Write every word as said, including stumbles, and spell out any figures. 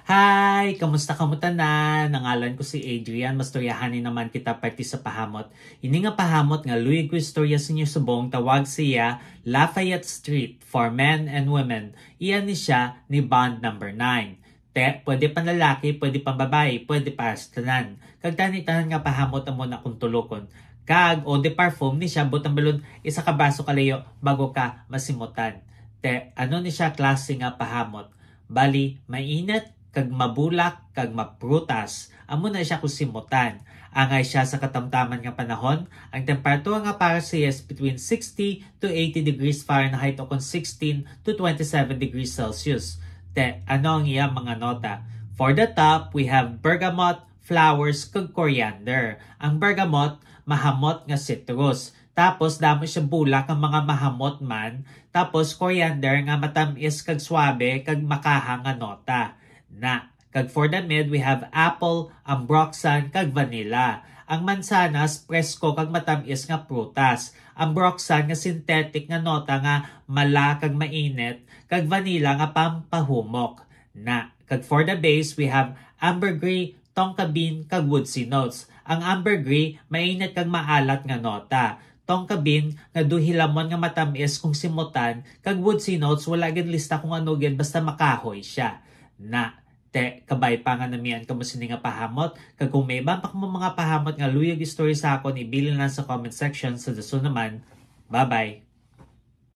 Hi! Kamusta kamo tanan? Ang ngalan ko si Adrian. Mastoryahan ni naman kita parte sa pahamot. Ini nga pahamot nga luyag ko istorya sa inyo subong, tawag siya Lafayette Street for Men and Women. Iya ni siya ni Bond number nine. Te, pwede panlalaki, pwede pambabayi, pwede para sa tanan. Kag tani tanan nga pahamot amo na kung tulukon. Kag eau de parfum ni siya, butang balon isa ka braso kalayo bago ka masimutan. Te, ano ni siya klase nga pahamot? Bali, mainit, kag mabulak, kag maprutas. Amo na siya kung simutan. Angay siya sa katamtaman nga panahon, ang temperatura nga para siya is between sixty to eighty degrees Fahrenheit o kon sixteen to twenty-seven degrees Celsius. Te, ano ang iya mga nota? For the top, we have bergamot, flowers, kag coriander. Ang bergamot, mahamot nga citrus. Tapos, damo siya bulak nga mga mahamot man. Tapos, coriander nga matamis kag swabe kag makaha nga nota. Na, kag for the mid, we have apple, ambroxan, kag vanilla. Ang mansanas, presko kag matamis nga prutas. Ambroxan nga synthetic nga nota nga mala kag mainit, kag vanilla nga pampahumok. Na, kag for the base, we have ambergris, tonka bean, kag woodsy notes. Ang ambergris, mainit kag maalat nga nota. Tonka bean, nga daw hilamon nga matamis kung simutan, kag woodsy notes, wala gid lista kung ano gid, basta makahoy siya. Na, te, kabay pa nga namian kamo sini nga pahamot, kag kung may iban pa kamo mga pahamot nga luyag istorya sa akon, ibilin lang sa comment section. Sa dason naman, bye-bye.